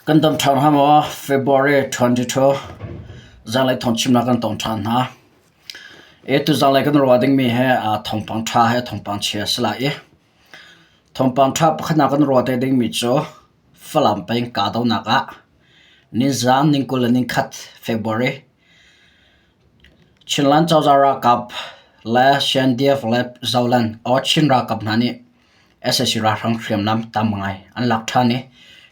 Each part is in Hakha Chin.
Kan dam ṭhan hnga maw? February 22 zanlei thawngchimnak kan tong ṭhan hna. E tu zanlei kan ruah dingmi he thawngpang ṭha he thawngpang chia a si lai i thawngpang ṭha pakhatnak kan ruah te dingmi cu Falam peng kahdohnak ah nizaan ning 20 le nikhat February Chinland cozah ralkap le CNDF le Zoland or Chin ralkap hna nih sac ralhrang hriamnam tam ngai an lak ṭhan i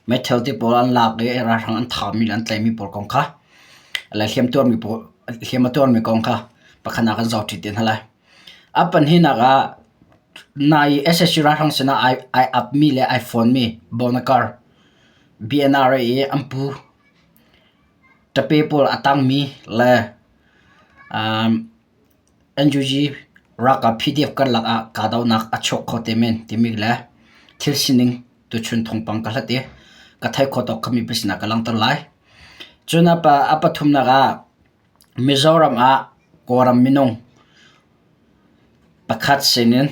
meithal ti pawl an lak i ralhrang an thahmi le an tlaihmi pawl kong kha le hliamtuarmi pawl hliam a tuarmi kong kha pakhat ah kan zohṭi te hna lai. A pahnihnak ah nai i sac ralhrang sinah ai ai apmi le ai fawnmi Bonakar BNRA i an pu Ṭape pawl a tangmi le NUG ralkap PDF karlak ah kahdohnak a chuak kho te men timi le thil sining tuchun thawngpang ka hlat i ka theih khawh tawk kha mipi sinah ka langhter lai. Cun a pathumnak ah Mizoram ah Kawlram minung pakhat sinin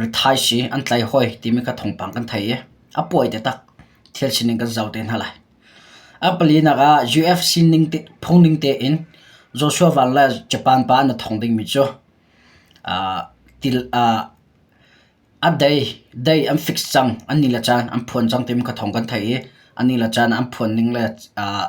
rithaisii an tlai hawi timi kha thawngpang kan thei i a pawi taktak. Thil sining kan zoh te hna lai. A palinak ah UFC ning te, phung ning tein Joshua Van le Japan pa an i thong dingmi cu uh, til, uh, a day day an fix cang an ni le caan an phuan cang timi kha thong kan thei i an ni le caan an phuan ning le uh,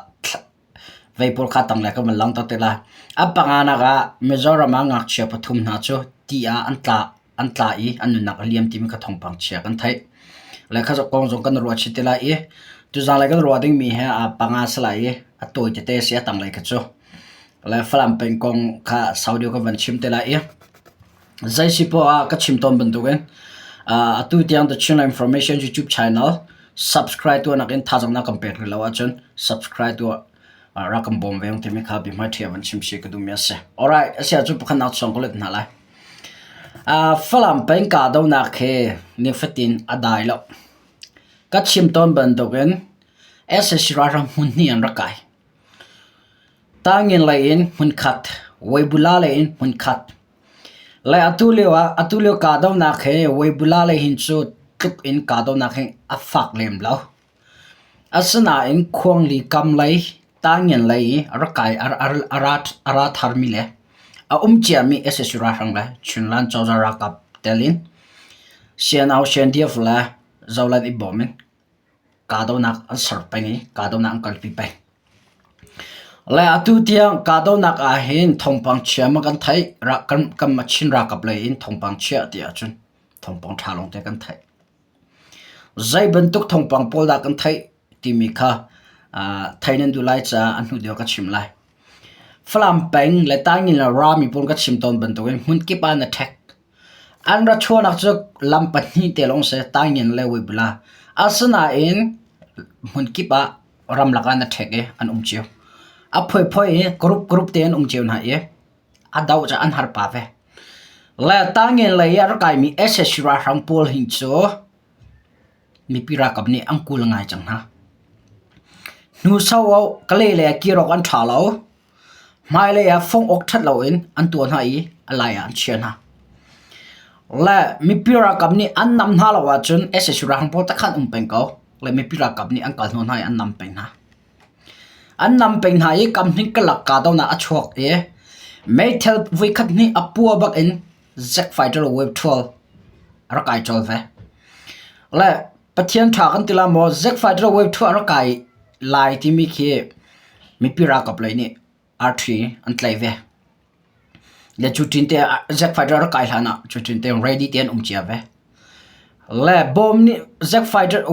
vei pawl kha tanglei kan van langhter te lai. A panganak ah Mizoram ah ngakchia pathum hna cu ti ah an tla an tla i an nunnak a liam timi kha thawngpang chia kan theih. Le kha kong zong kan ruah chih te lai i tuzaan lei kan ruah dingmi he a panga si lai i a tawi tete si a tanglei kha cu. Le Falam peng kong kha sau deuh kan van chim te lai i zei si poah ah ka chim tawn bantukin atu tiang The Chinland Information YouTube channel subscribe tuahnak in thazaang na kan pek rih lo ahcun subscribe tuah rak kan bawm ve timi kha biahmai ṭhia van chim si ka duhmi a si. Alright, a si ahcun pakhatnak chung ka let hna lai. Falam peng kahdohnak hi nifatin a dai lo. Ka chim tawn bantukin sac ralhrang hmun hnih an rak kai. Tangin lei in hmunkhat, Weibula lei in hmunkhat. Le atu lio ah atu lio kahdohnak hi Weibula lei hin cu tluk in kahdohnak hi a fak lem lo. Asinain Khuangli kam lei, Tangin lei i a rak kai a ra tharmi le a um ciami sac ralhrang le Chinland cozah ralkap tel in CNO, CNDF le Zoland i bawm in kahdohnak an ser peng i kahdohnak an kalpi peng. Le atu tiang kahdohnak ahhin thawngpang chia ma kan theih kan kan Chin ralkap lei in thawngpang chia ti ahcun thawngpang ṭha lawngte kan theih. Zei bantuk thawngpang pawl dah kan theih timi kha thei nan duh lai caah a hnu deuh ka chim lai. Falam peng le Taingin le Rami pawl ka chim tawn bantukin hmunkip ah na ṭhek. An ra chuahnak cu lam pahnih te lawng si, Taingin le Weibula. Asinain hmunkip ah ramlak ah na ṭhek i an um cio. A phuiphoi i group group te an um cio hna i a doh cu an har pah ve. Le Taingin lei i a rak kaimi sac ralhrang pawl hin cu mipi ralkap nih an kul ngai cang hna. Hnu sau Kalay le kir awk an ṭha lo. Hmailei ah fong awk ṭhat loin an tuah hna i a lai ah an chia hna. Le mipi ralkap nih an nam hna lo ahcun sac ralhrang pawl takhan um peng ko. Le mipi ralkap nih an kal hnawh hna i an nam peng hna. An nam peng hna i kamhnih kalak kahdohnak a chuak i meithal voikhat hnih a pua bak in Zack Fighter Wave 12 a rak kai colh ve. Le Pathian ṭha kan ti la maw Zack Fighter Wave 2 a rak kai lai timi khi mipi ralkap lei nih arṭhi an tlaih ve. Le cu ṭin te Zack Fighter a rak kai hlan ah cu ṭin te ready te an um cia ve. Le bom nih Zack Fighter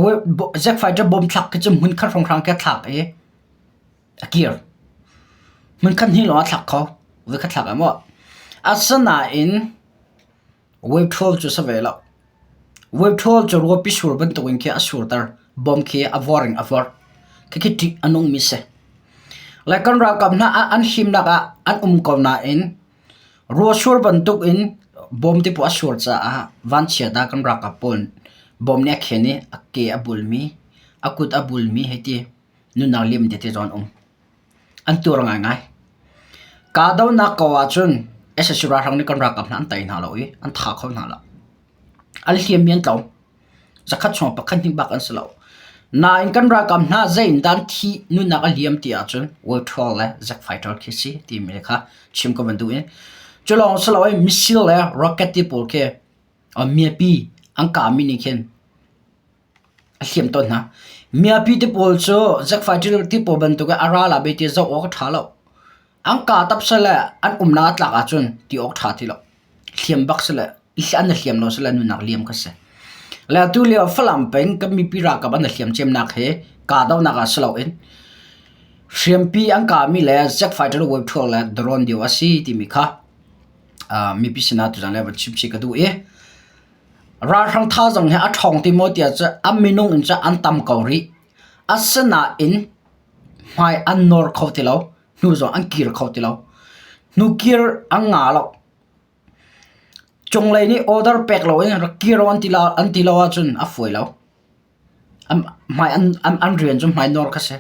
Zack Fighter bom thlak khi cu hmun khat hrawnghrang khi a thlak i a kir. Hmun khat hnih lawng a thlak kho. Voi khat thlak ah maw. Asinain Wave 12 cu si ve lo. Wave 12 cu ruapi sur bantukin khi a surter. Bom khi a vor in a vor. Khikhi ṭih a nungmi si. Le kan ralkap hna ah an himnak ah an um ko nain ruasur bantukin bom te a sur caah vanchiat ah kan ralkap pawl bom nih a khen i a ke a bulmi, a kut a bulmi hei ti nunnak liam tete zong an um. An tuar ngaingai. Kahdohnak ko ahcun sac ralhrang nih kan ralkap hna an tei hna lo i an tha kho hna lo. An hliammi an tlawm. Zakhat chung pakhat hnih bak an si lo. Nain kan ralkap hna zei in dah thi nunnak a liam ti ahcun World 12 le Zack Fighter khi si timi kha chim ka van duh i cu lawng si loin missile le rocket ti pawl khi miapi an kahmi nih khin a hliam tawn hna. Miapi te pawl cu Zack Fighter ti pawl bantuk in a ral ah beiti zoh awk a ṭha lo. An kaa tap sile an umnak a tlak ahcun ti awk ṭha ti lo. Hliam bak sile an i hliam lo sile nunnak liam kha si. Le atu lio Falam peng kan mipi ralkap an i hliam cemnak hi kahdohnak ah si loin hriampi an kahmi le jet fighter wave 12 le drone dio a si timi kha mipi sinah tuzan le van chim chih ka duh i ralhrang thazaang hi a ṭhawng ti maw tiah cun an minung in cun an tam ko rih. Asinain hmai an nawr kho ti lo. Hnu zong an kir kho ti lo. Hnukir an nga lo. Cunglei nih order pek loin rak kir an ti lo, an ti lo ahcun a fawi lo. An, hmai an, an, an rian cu hmai nawr kha si.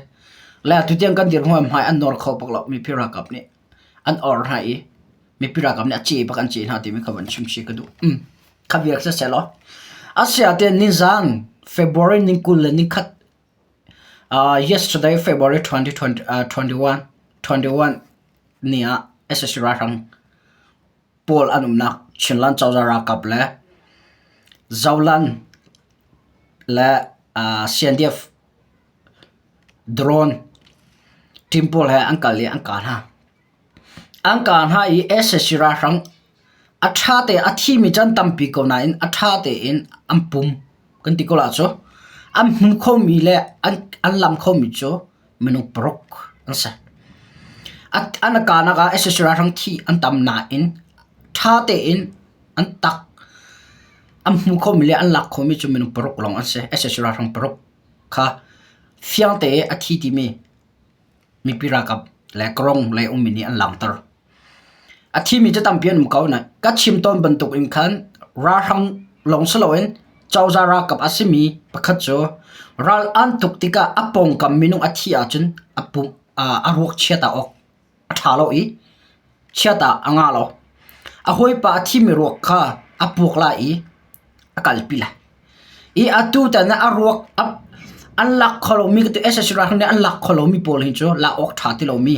Le atu tiang kan dirhmun hmai an nawr kho bak lo. Mipi ralkap nih an or hna i mipi ralkap nih a ce bak an ce hna timi kha van chim chih ka duh. Mm. Kha vial si seh law. Asiaten nizan February ni 20 le ni khat Yesterday February 2021 21 ni ah sac ralhrang pawl an umnak Chinland cozah ralkap le Zoland le CNDF drone team pawl he an kal i an kah hna. An kah hna i sac ralhrang a ṭha te a thimi cu an tampi ko nain a ṭha tein an pum kan ti ko la cu. An hmu khomi le an lam khomi cu minung paruk an si. An kahnak ah sac ralhrang thi an tam nain ṭha tein an tak an hmu khomi le an lak khomi cu minung paruk lawng an si. Sac ralhrang paruk kha fiang tein a thi timi mipi ralkap le Kawrong lei ummi nih an langhter. A thimi cu tampi an um ko nain ka chim tawn bantuk in khan ralhrang lawng si loin cozah ralkap a simi pakhat cu ral an tuk tikah a pawngkam minung a thih ahcun a pum a ruak chiat ah awk a ṭha lo i chiat ah a ngah lo. A hawipa a thimi ruak kha a puak lai i a kalpi lai. I atu tan ah a ruak an lak kho lomi sac ralhrang nih an lak kho lomi pawl hi cu lak awk ṭha ti lomi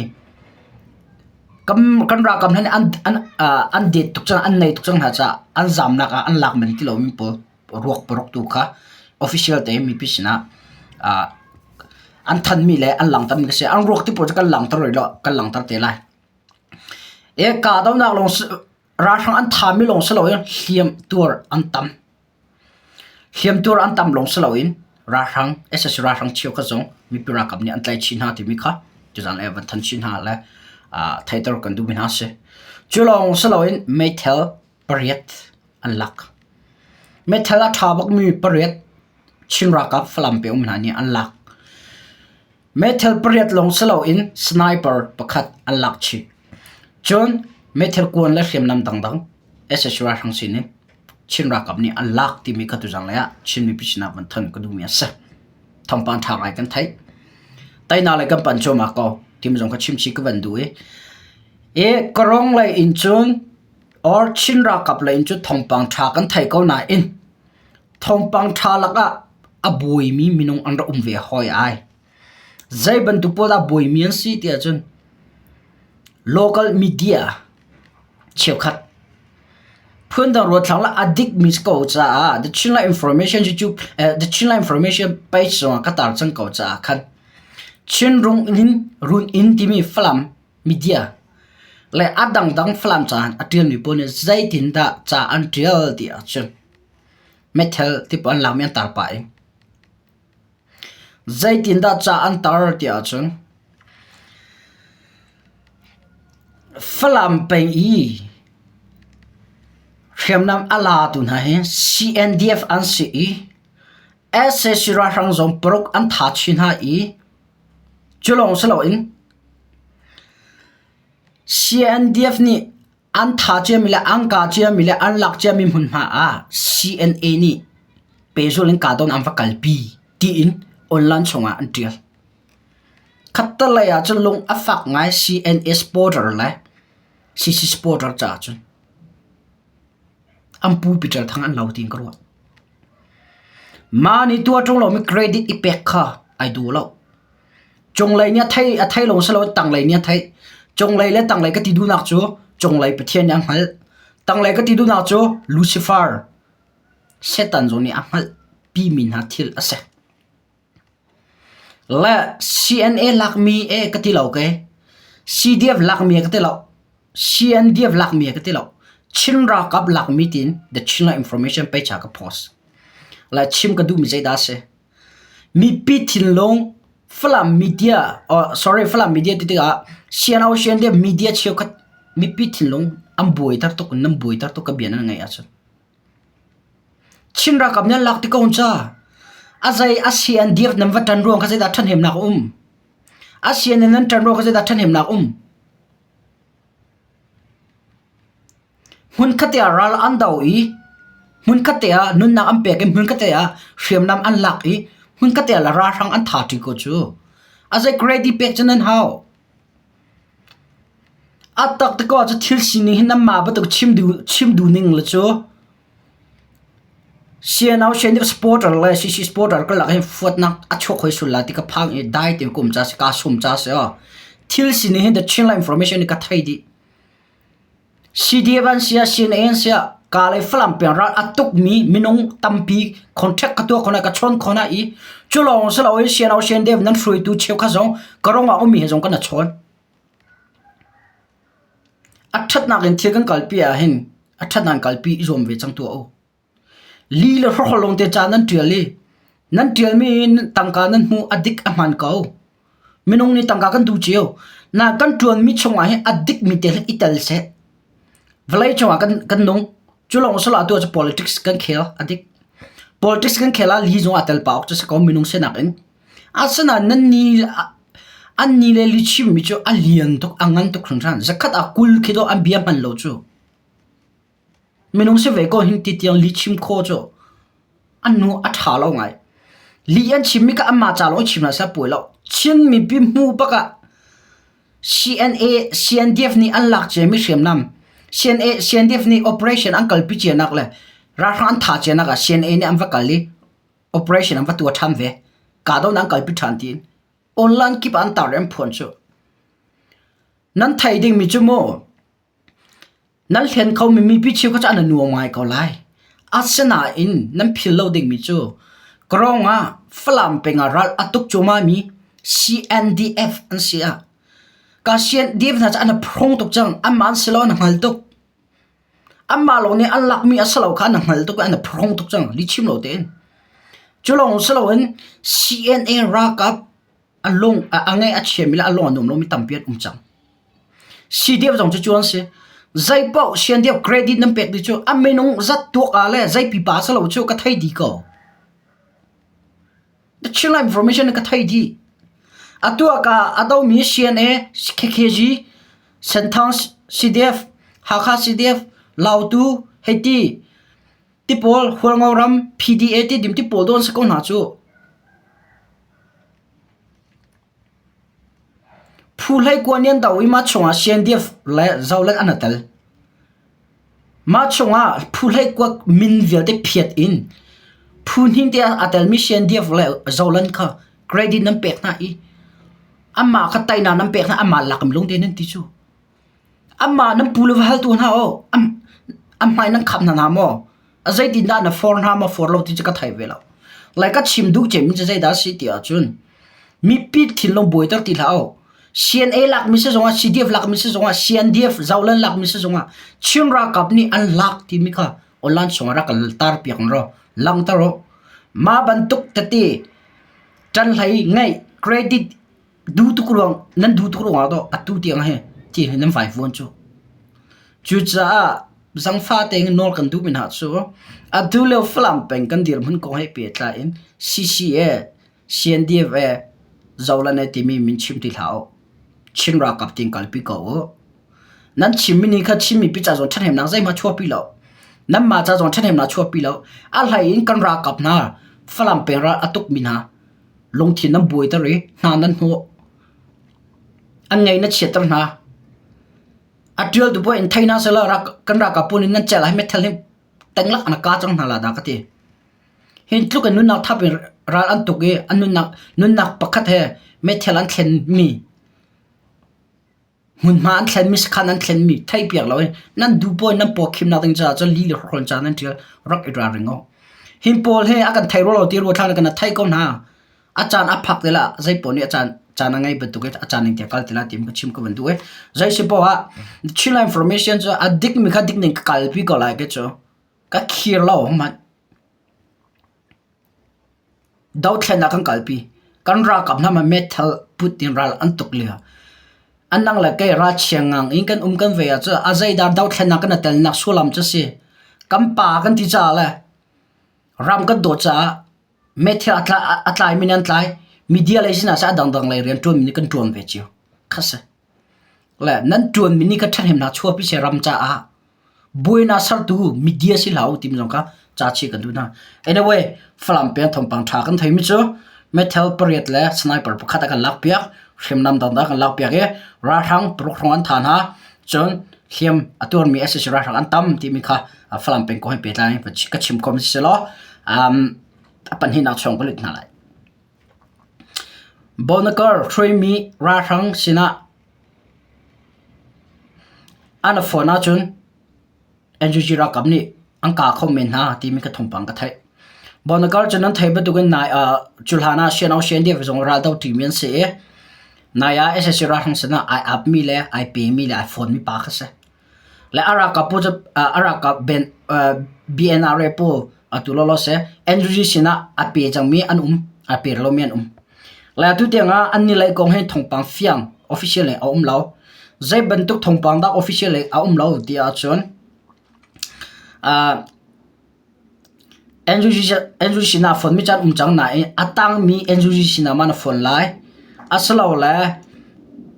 kan ralkap hna nih an det tuk cang an nei tuk cang hna caah an zamnak ah an lak men ti lomi pawl ruak paruk tu kha official tein mipi sinah an thanmi le an langhtermi a si. An ruak ti pawl cu kan langhter rih lo kan langhter te lai. Kahdohnak lawng ralhrang an thami lawng si loin hliamtuar an tam. Hliamtuar an tam lawng si loin ralhrang sac ralhrang cheukhat zong mipi ralkap nih an tlaih chih hna timi kha tuzaan le van thanh chih hna le theihter kan duhmi hna a si. Cu lawng si loin meithal pariat an lak. Meithal a ṭha bakmi pariat Chin ralkap Falam pe um hna nih an lak. Meithal pariat lawng si loin sniper pakhat an lak chih. Cun meithal kuan le hriamnam dangdang sac ralhrang sin in Chin ralkap nih an lak timi kha tuzang lei ah Chin mipi sinah van than ka duhmi a si. Thawngpang ṭha ngai kan theih. Teinak lei kan panh cuahmah ko timi zong kha chimchih ka van duh i i Karong lei in cun or Chin ralkap lei in cun thawngpang ṭha kan thei ko nain Thawngpang ṭha lakah a buaimi minung an rak um ve hawi ai. Zei bantuk pawl dah buaimi an si ti ahcun local media cheukhat phundang ruathlang le a dikmi si ko caah The Chinland Information cu The Chinland Information page zongah ka tar cang ko caah khan Chin runginn runinn timi Falam media le a dangdang Falam ca a ṭialmi pawl nih zeitindah ca an ṭial ti ahcun meithal ti pawl an lakmi an tar pah i zeitindah ca an tar ti ahcun Falam peng i hriamnam a latu hna hi CNDF an si i sac ralhrang zong paruk an tha chin hna i Cu lawng si loin CNDF nih an tha ciami le an kah ciami le an lak ciami hmunhma ah CNA nih pehzulh in kahdohnak an va kalpi tiin online chungah an ṭial. Khattelei ah cun lung a fak ngai CNA supporter le CC supporter caah cun an pu Peter Thang an lo tiin ka ruah. Mah nih tuah ṭung lomi credit i pek kha ai duh lo. Cunglei nih a thei a thei lawng si loin tanglei nih a theih. Cunglei le tanglei ka ti duhnak cu cunglei Pathian nih a hngalh. Tanglei ka ti duhnak cu Lucifer, Satan zong nih a hngalh pimi hna thil a si. Le CNA lakmi e ka ti lo ke. CDF lakmi e ka ti lo. CNDF lakmi e ka ti lo. Chin ralkap lakmi tiin The Chinland Information page ah ka post. Le chim ka duhmi zeidah a si? Mipi thinlung Falam media oh sorry Falam media ti tikah CNO CNDF media cheukhat mipi thinlung an buaiter tuk nan buaiter tuk ka bia nan ngaih ahcun. Chin ralkap nan lak ti ko ca. A zei a CNDF nan va ṭan ruang kha zeidah ṭhahnemnak a um? A CNA nan ṭan ruang kha zeidah ṭhahnemnak a um? Hmunkhat ah ral an do i hmunkhat ah nunnak an pek i hmunkhat ah hriamnam an lak i hmunkhat ah ralhrang an tha ṭi ko cu. A zei grade pek cu nan hau. A tak te ko ahcun thil sining hi nanmah bantuk chim duh chim duh ning le cu CNO CNF supporter le CC supporter karlak hin fuatnak a chuak hoi sul lai ti ka phang i dai tein ka um ca si kaa sum ca si aw. Thil sining hi the Chinland information nih ka thei dih. CDF an si ah CNA an si ah kaa le Falam peng ral a tukmi minung tampi contract ka tuah khona ka chawn khona i cu lawng si loin CNO CNDF nan hruaitu cheukhat zong ka rong ah ummi he zong kan a chawn. A ṭhatnak in thil kan kalpi ahhin a ṭhatnak in kalpi i zuam ve cang tuah u. Li le hrawkhrol lawngte ca nan ṭial i nan ṭialmi in tangka nan hmuh a dik a hmaan ko. Minung nih tangka kan duh cio. Na kan ṭuanmi chungah hin a dikmi te hi i tel seh. Vawlei cungah kan, kan nung. Cu lawng si lo atu cu politics kan khel a dik. Politics kan khel ah li zong aa tel pah awk cu si ko minung sinak in. Asinain nan ni an ni le li chimmi cu a lian tuk a ngan tuk hringhran. Zakhat ah 20 khi dawh an bia hman lo cu. Minung si ve ko hin ti tiang li chim kho cu an nu a ṭha lo ngai. Li an chimmi kha anmah ca lawng chim hna seh puai lo. Chin mipi hmu bak ah CNA, CNDF nih an lak ciami hriamnam, CNA, CNDF nih operation an kalpi cianak le ralhrang an thah cianak ah CNA nih an va kal i operation an va tuah ṭhan ve. Kahdohnak an kalpi ṭhan tiin online kip ah an tar i an phuan cu. Nan theih dingmi cu mu Nan hlen khomi mipi cheukhat cu an i nuam ngai ko lai. Asinain nan philh lo dingmi cu Kawrong ah Falam peng ah ral a tuk cuahmahmi CNDF an si ah ka CNDF hna cu an i phrong tuk cang. Anmah an si lo an i hngal tuk. Anmah lawng nih an lakmi a si lo kha an i hngal tuk i an i phrong tuk cang lihchim lo tein. Cu lawng si loin CNA ralkap a lung a ngaih a chiami le a lung a nuam lomi tampi an um cang. CDF zong cu cu an si. Zei paoh CNDF credit nan pek dih cu a minung zat tuak ah le zei pipa si lo cu ka thei dih ko. The Chinland information ka thei dih. Atu ah ka a domi CNA, KKG, Senthang CDF, Hakha CDF, Lautu, Haiti, Tipawl, Hualngo ram, PDA ti dim tipawl dawn si ko hna cu. Phu hlei kuan in an do i mah chungah CNDF le Zolet an i tel. Mah chungah phu hlei kuak min vialte phiat in phu hnin te ah aa telmi CNDF le Zoland kha credit nan pek hna i amah kha teinak nan pek hna amah lak in lungte nan ti cu. Amah nan pu le va haltu hna aw a hmai nan khap hna hna maw? A zeitindah na for hna maw for lo ti cu ka thei ve lo. Lai ka chim duh cemmi cu zeidah a si ti ahcun mipi thinlung buaiter ti hlah u. CNA lakmi si zongah CDF lakmi si zongah CNDF Zoland lakmi si zongah Chin ralkap nih an lak timi kha online chungah rak kan tar piak raw langhter u. Mah bantuk tete ṭanhlei ngeih credit duh tuk ruang nan duh tuk ruangah dawh atu tiang hi ti hi nan vai vuan cu. Cucaah zangfa tein nawl kan duhmi hna cu atu lio Falam peng kan dirhmun kong he pehtlai in CCA, CNDF e Zolan e timi min chim ti hlah u. Chin ralkap tiin kalpi ko u. Nan chimmi nih kha Chin mipi ca zong ṭhathnemnak zeihmanh chuahpi lo. Nanmah ca zong ṭhathnemnak chuahpi lo. A hlei in kan ralkap hna Falam peng ral a tukmi hna lungthin nan buaiter i hna nan hnawh. An ngei na chiatter hna. A ṭial tu in thei hna sehla kan ralkap pawl nih nan cel ah hin meithal hi tenglak an ka cang hna la dah ka ti. Hin tluk in nunnak thap in ral an tuk i an nunnak nunnak pakhat he meithal an thlenmi hmunhma an thlenmi sakhan an thlenmi theihpiak lo in nan duh paoh in nan paw khimnak ding caah cun li le hrawn ca nan ṭial rak i ralring u. Hin pawl hi a kan thei rua lo ti rua thlang kan thei ko hna. A caan a phak te la zei paoh nih a caan caan a ngei bantuk in a caan ning tiang kal te la ti ka chim ka van duh i zei si paoh ah Chinland information cu a dik mi kha dik ning ka kalpi ko lai ke cu ka khir lo hmanh. Dothlennak kan kalpi. Kan ralkap hna meithal put in ral an tuk lio. An nang le kei ralchia ngang in kan um kan ve ahcun a zeidah dothlennak kan i telnak sullam cu a si. Kan pa kan ti caah le ram kan dawt caah meithal a tlaimi nih an tlai. Media lei sinah seh a dangdang lei rianṭuanmi nih kan ṭuan ve cio. Kha si. Le nan ṭuanmi nih kha ṭhahnemnak chuahpi seh ram caah buainak sertu media si hlah u timi zong kha ca chih kan duh hna. Anyway, Falam peng thawngpang ṭha kan theimi cu meithal pariat le sniper pakhat a kan lakpiak, hriamnam dangdang a kan lakpiak i ralhrang paruk hrawng an tha hna. Cun hliam a tuarmi sac ralhrang an tam timi kha Falam peng kong he pehtlai in ka chim khawh mi si law a pahnihnak chung ka lut hna lai. Bonakar hruaimi ralhrang sinah An a fawn ahcun NUG ralkap nih an kah kho men hna timi ka thawngpang ka theih. Bonakar cu nan theih bantukin nai ah cu hlan ah Siano CNDF zong raldo ṭimi an si i nai ah sac ralhrang sinah ai apmi le ai pemi le ai fawnmi pa kha si. Le a ralkap pawl cu a ralkap BNRA pawl atu lawlaw si NUG sinah a pe cangmi an um, a pe lomi an um. Le atu tiangah an ni lei kong hi thawngpang fiang official in a um lo. Zei bantuk thawngpang dah official in a um lo ti ahcun uh, NUG sinah phone mi caan um cang nain a tangmi NUG sinah ma na phone lai asilole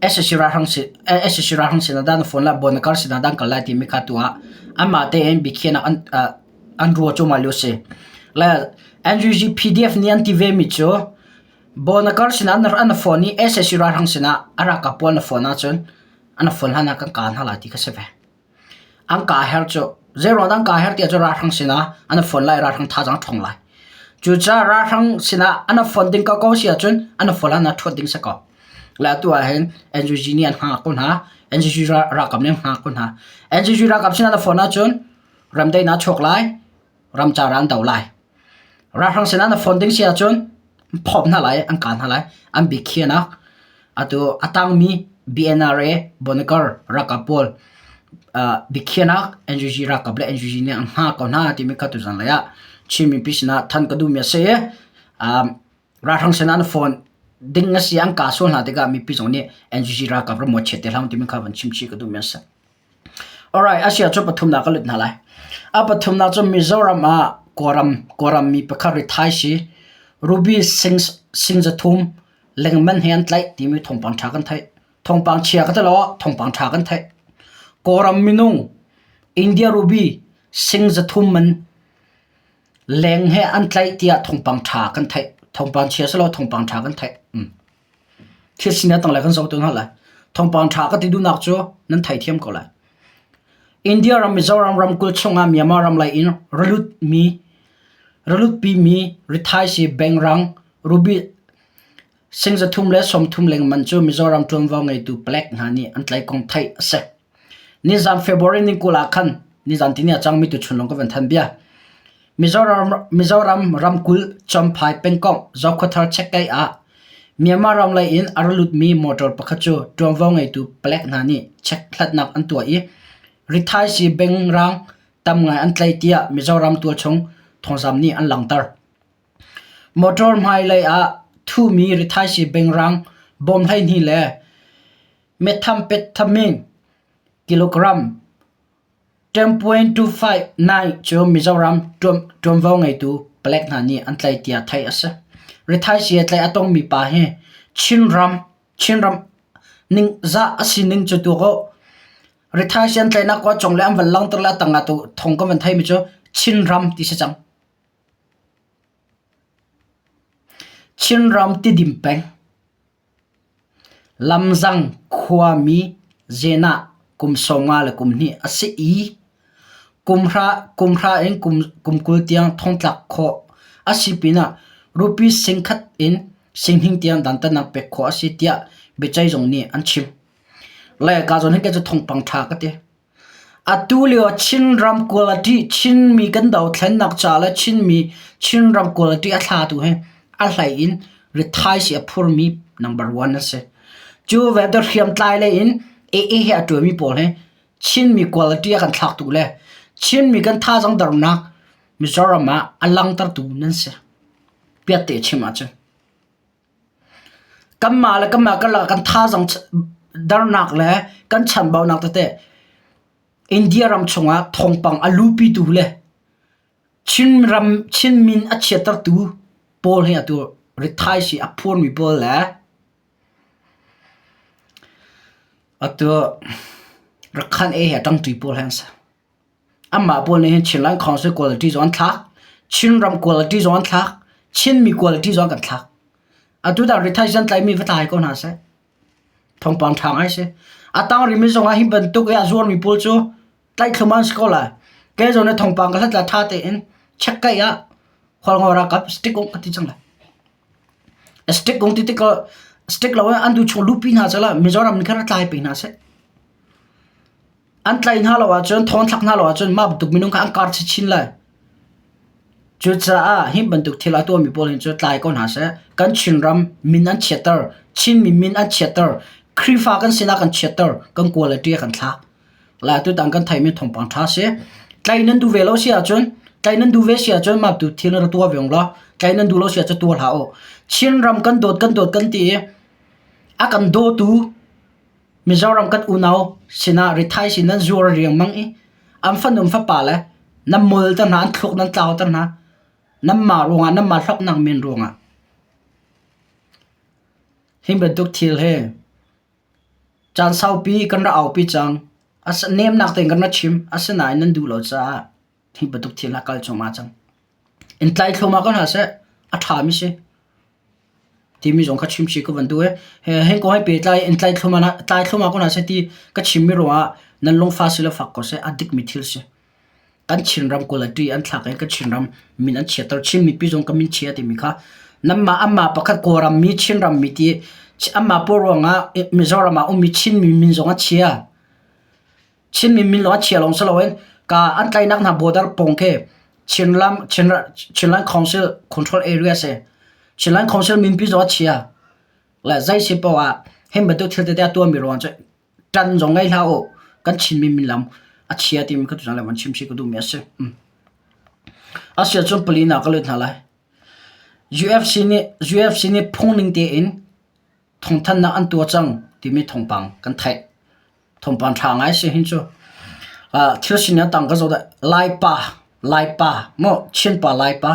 SSC ralhrang SSC ralhrang sinah dah na phone lai Bonakar sinah dah an kal lai timi kha tu ah anmah tein biakhiahnak an uh, an ruah cuahmah lio a si. Le NUG PDF nih an ti vemi cu Bonakar sinah an phone i SSC ralhrang sinah a ralkap pawl na phone ahcun an phone hlan ah kan kaa hna lai ti kha si ve. An kaa her cu zeiruang dah an kaa her ti ahcun ralhrang sinah an phone lai ralhrang thazaang a ṭhawng lai. Cucaah ralhrang sinah an phone ding ko ko si ahcun an phone hlan ah ṭhuat ding si ko. Le atu ah hin NUG nih an hngak ko hna. NUG ralkap nih an hngak ko hna. NUG ralkap sinah na phone ahcun Ramdaihnak a chuak lai, ramcar ah an do lai. Ralhrang sinah na phone ding si ahcun an phawm hna lai, an kaan hna lai. An biakhiahnak atu a tangmi BNRA Bonakar ralkap pawl biakhiahnak NUG ralkap le NUG nih an hngak ko hna timi kha tuzan lei ah Chin mipi sinah than ka duhmi a si i ralhrang sinah na phone ding a si an kaa sual hna tikah mipi zong nih NUG ralkap ram chiat te hlah timi kha van chim chih ka duhmi a si. Alright, a si ahcun pathumnak ka lut hna lai. A pathumnak cu Mizoram ah Kawlram, Kawlram mi pakhat rithai si Ruby sing, sing zathum lengman he an tlaih timi thawngpang ṭha kan theih. Thawngpang chia ka ti lo, thawngpang ṭha kan theih. Kawlram minung India Ruby sing zathum man leng he an tlaih tiah thawngpang ṭha kan theih. Thawngpang chia si lo, thawngpang ṭha kan theih. Mm. Thil sining tanglei kan zoh tawn hna lai. Thawngpang ṭha ka ti duhnak cu nan theithiam ko lai. India ram Mizoram ramkulh chungah Myanmar ram lei in ralutmi ralutpimi rithaisi bengrang ruby sing 330 lengman cu Mizoram ṭuanvo ngeitu palek hna nih an tlaih kong theih a si. Nizan February ni 20 ah khan nizan tini a cangmi tuchun lawng ka van thanh bia. Mizoram, Mizoram ramkulh Champhai pengkomh Zokhawthar chekkai ah Myanmar ram lei in a ra lutmi motor pakhat cu ṭuanvo ngeitu palek hna nih chekhlatnak an tuah i rithaisii bengrang tam ngai an tlaih tiah Mizoram tualchung thawngzam nih an langhter. Motor hmailei ah thumi rithaisii bengrang bawm 12 le methamphetamine kilogram 10.259 cu Mizoram ṭuanvo ngeitu palek hna nih an tlaih tiah theih a si. Rithaisii a tlaih a tongmi pa hi Chinram Chinram ningzah a sining cu tuak u. Rithaisii an tlaihnak khua cung le an van langhter le a tang ah tu thong kan van theimi cu Chinram ti si cang. Chinram Tidim peng. Lamzang khuami zen ah kum 52 a si i kum hra in kum 20 tiang thongtlak khawh. A si pinah rupees 10,000 in 20,000 tiang dantatnak pek khawh a si tiah biaceih zung nih an chim. Le ka zawn hin kei cu thawngpang ṭha ka ti. Atu lio ah Chinram quality Chinmi kan dothlennak ca le Chinmi Chinram quality a thlatu hi a hlei in rithaisii a phurmi number one an si. Cu ve te hriamtlai lei in AA he a ṭuanmi pawl hi Chinmi quality a kan thlaktu le Chinmi kan thazaang dornak Mizoram ah a langhtertu nan si. Piatte chim ahcun. Kanmah le kanmah karlak ah kan thazaang dernak le kan chanbaunak tete India ram chungah thawngpang a luhpitu le Chinram Chin min a chiattertu pawl hi atu rithaisii a phurmi pawl le atu Rakhan A he a ṭangṭi pawl hi an si. Anmah pawl nih hin Chinland Council quality zong an thlak, Chinram quality zong an thlak, Chinmi quality zong an kan thlak. Atu tang rithaisii an tlaihmi va tlai ko hna seh. Thawngpang ṭha ngai si. A tang rimi zong ah hi bantuk i a zuarmi pawl cu tlaih thlum an si ko lai. Kei zong nih thawngpang ka hlat la ṭha tein check kai ah Hualngo ralkap stick ung ka ti cang lai. Stick ung ti tik stick lo in an du chung lupi hna seh la Mizoram nih khan ra tlai pe hna seh. An tlaih hna lo ahcun thawngthlak hna lo ahcun mah bantuk minung kha an kar chinchin lai. Cucaah hi bantuk thil a tuahmi pawl hin cu tlai ko hna seh. Kan Chinram min an chiatter, Chinmi min an chiatter, Khrihfa kan sinah kan chiatter, kan quality a kan thlak. Lai tutan kan theimi thawngpang ṭha si. Tlai nan duh ve lo si ahcun, tlai nan duh ve si ahcun mah tu thil na ra tuah ve ung law, tlai nan duh lo si ahcun tuah hlah u. Chinram kan dawt kan dawt kan ti i a kan dawtu Mizoram kan unau sinah rithaisii nan zuar riangmang i an fanu an fapa le nan molter hna, an thluak nan tlauter hna. Nanmah ruangah, nanmah hlawknak men ruangah. Hi bantuk thil hi caan saupi kan rak aupi cang. Nemnak tein kan rak chim. Asinain nan duh lo caah hi bantuk thil a kal cuahmah cang. In tlai thluahmah ko hna seh, a ṭhami si. Timi zong kha chim chih ka van duh i hi kong he pehtlai in tlai thluahmah ko hna seh ti ka chimmi ruangah nan lungfah si le fak ko seh a dikmi thil si. Kan Chinram quality an thlak i kan Chinram min an chiatter. Chin mipi zong ka min chia timi kha nanmah anmah pakhat Kawlram mi Chinram mi ti anmah pawl ruangah Mizoram ah ummi Chinmi min zong a chia. Chinmi min lawng a chia lawng si loin ka an tlaihnak hna border pawng khi Chinlam Chinland Council control area si. Chinland Council minpi zong a chia. Le zei si paoh ah hin bantuk thil tete a tuahmi ruang cu ṭan zong ngei hlah u. Kan Chinmi min lam a chia timi kha tuzaan le van chim si ka duhmi a si. A si ahcun pali ah ka lut hna lai. UFC nih UFC nih phungning tein thawngthanhnak an tuah cang timi thawngpang kan theih. Thawngpang ṭha ngai si hin cu. Thil sining a tang ka zoh dah Laipa, Laipa, maw Chinpa Laipa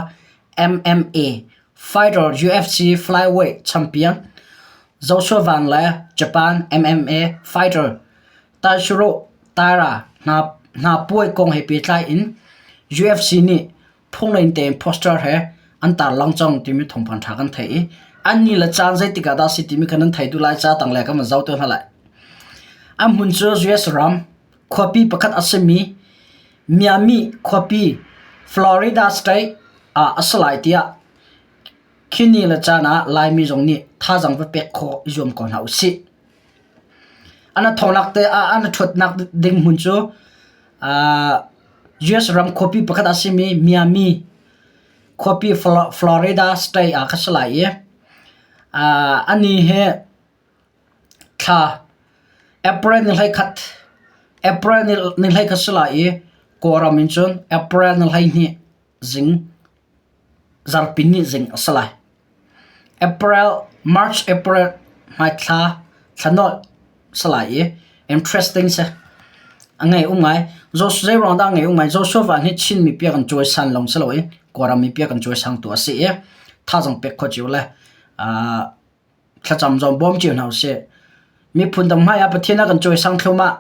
MMA fighter UFC flyweight champion Joshua Van le Japan MMA fighter Taishiro Taira hna hna puai kong he pehtlai in UFC nih phunglein tein poster he an tarlang cang timi thawngpang ṭha kan theih i an ni le caan zeitik ah dah si timi kha nan thei duh lai ca tang le kan van zoh te hna lai. A hmun cu US ram khuapi pakhat a simi Miami khuapi Florida State ah a si lai tiah khi ni le caan ah Laimi zong nih thazaang va pek khawh i zuam ko hna usih. An a thawnak te ah an a ṭhuatnak ding hmun cu US ram khuapi pakhat a simi Miami khuapi Florida State ah kha si lai i ani hi thla April ni 21 April ni 21 si lai i Kawlram in cun April ni 12 zing zarhpi ni zing a si lai. April, March, April hmaithla thlanawlh si lai i interesting si. A ngei um ngai. Zei ruang dah a ngei um ngai? Joshua Van hi Chin mipi a kan cawisan lawng si loin Kawlram mipi a kan cawisang tu a si i thazaang pek kho cio le thlacam zong bawm cio hna usih. Miphun dang hmai ah Pathian a kan cawisang thluahmah.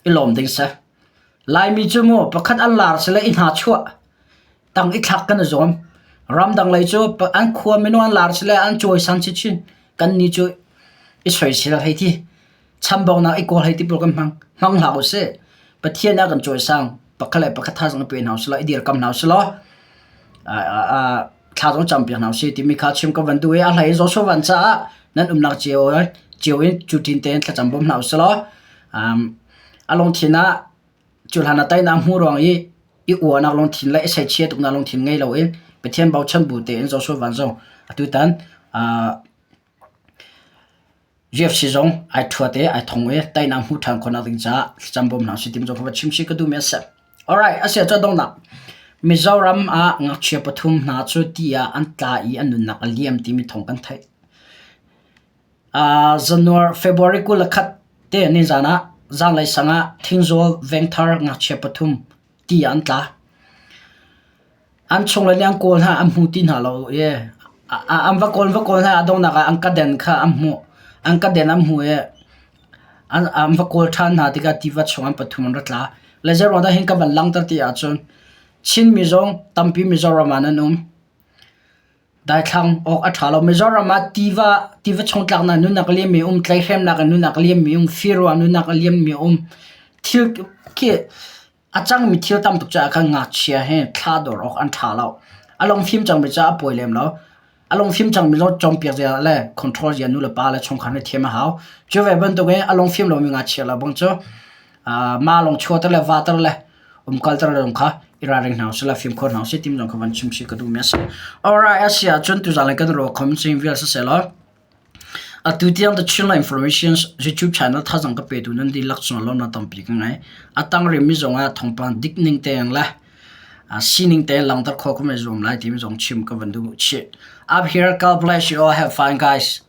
I lawm ding si. Laimi cu mu pakhat an lar si le i hna chuah tang i thlak kan i zuam. Ramdang lei cu an khua minung an lar si le an cawisan chinchin. Kannih cu i soisel hei ti. Chambaunak i kawl hei ti pawl kan hmang. Hmang hlah usih. Pathian a kan cawisang. Pakhat le pakhat thazaang i pe hna usih law i dirkam hna usih law. Thla zong campiak hna usih timi kha chim ka van duh i a hlei in Joshua Van caah nan umnak cio cio in cu ṭin tein thlacam bawm hna usih law a lungthin ah cu hlan ah teinak hmuh ruang i i uahnak lungthin le i seichia tuknak lungthin ngei loin Pathian bochan bu tein Joshua Van zong atutan UFC zong ai ṭhuat i ai thong i teinak hmuh ṭhan khawhnak ding caah thlacam bawm hna usih timi zong kha va chim chih ka duhmi a si. Alright, a si ahcun donghnak. Mizoram ah ngakchia pathum hna cu ti ah an tla i an nunnak a liam timi thawng kan theih. January, February 21 te nizan ah zanlei sang ah Thingzawl vengthar ngakchia pathum ti ah an tla. An chungle nih an kawl hna, an hmu ti hna lo i an va kawl va kawl hna a donghnak ah an kaden kha an hmuh. An kaden an hmuh i an va kawl ṭhan hna tikah tiva chung an pathum an ra tla. Le zeiruang dah hin ka van langhter ti ahcun Chinmi zong tampi Mizoram ah nan um. Daithlang awk a ṭha lo. Mizoram ah tiva tiva chung tlaknak nunnak a liammi um, tlaihhremnak in nunnak a liammi um, fir ruang nunnak a liammi um. Thil khi A cangmi thil tam tuk caah khan ngakchia hi thla dawr awk an ṭha lo. A lungfim cangmi caah a pawi lem lo. A lungfim cangmi zong cawnpiak zia le control zia nulepa le chungkhar nih thiam a hau. Cu ve bantukin a lungfim lomi ngakchia le bang cu mah lung chuahter le vater le umkalter le zong kha i ralring hna usih le fimkhur hna usih timi zong kha van chim chih ka duhmi a si. Alright, a si ahcun tuzaan kan ruah khom cing vial siseh Atu tiang The Chinland Information YouTube channel thazaang ka petu nan dihlak cungah lawmhnak tampi ka ngei. A tang rihmi zongah thawngpang dik ning tein le sining tein langhter khawh ka van i zuam lai timi zong chim ka van duh chih. Up here, God bless you all. Have fun, guys.